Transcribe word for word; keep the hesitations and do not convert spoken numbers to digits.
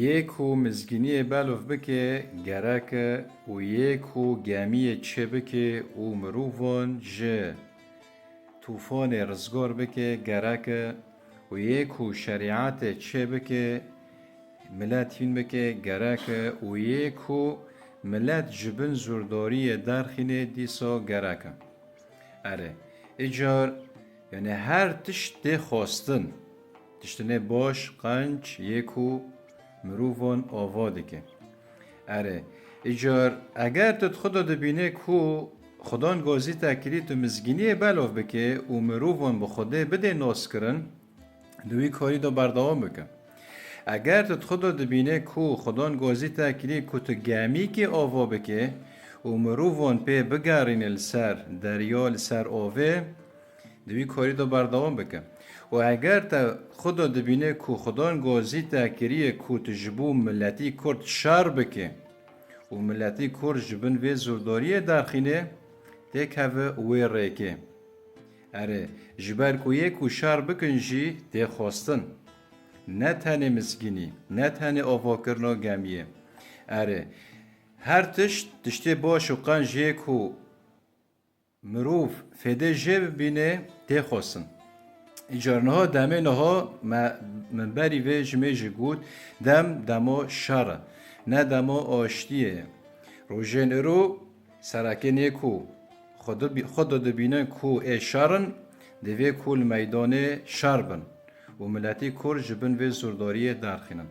Yê ku mizgîniyê belov bike gerek e û yê ku gemiyê çêbike û mirovan ji tûfanê rizgar bike gerek e û yê ku şerîetê çêbike, milet hîn bike gerek e û yê ku milet ji bin zûrdariyê derxîne dîsa gerek e. Erê, îcar, yanî her tişt tê xwestin. Tiştinê baş, qenc, yê ku mirovan ava dike. Erê, îcar, eger tu di xwe de dibîne ku Xudan gazî te kirî tu mizgîniyê belov bike û mirovan bi Xwedê bidê naskirin, di wî karî de berdewam bike. Eger tu di xwe de dibîne ku Xudan gazî te kirî ku tu gemîkê ava bike û mirovan pê bigerîne li ser derya, li ser avê, di wî karî de berdewam bike. Û eger te xwe de dibîne ku Xudan gazî te kiriye ku tu ji bo miletî Kurd şer bike û miletî Kurd ji bin vê zûrdariyê derxîne, têkeve wê rêkê. Erê, ji ber ku yê ku şer bikin jî tê xwestin. Ne tenê mizgînî, ne tenê avakirina gemiyê. Erê, her tişt, tiştê baş û qenc yê ku mirov fêdê jê bibîne, tê xwestin. Îcar niha, demê niha me, min berî vê ji me jî got, dem dema şer e, ne dema aştiyê ye. Rojên îro, serekên yê ku xwe dibî-, xwe de dibînin ku ê şer in, divê ku li meydanê şer bin û miletî Kurd ji bin vê zûrdariyê derxînin.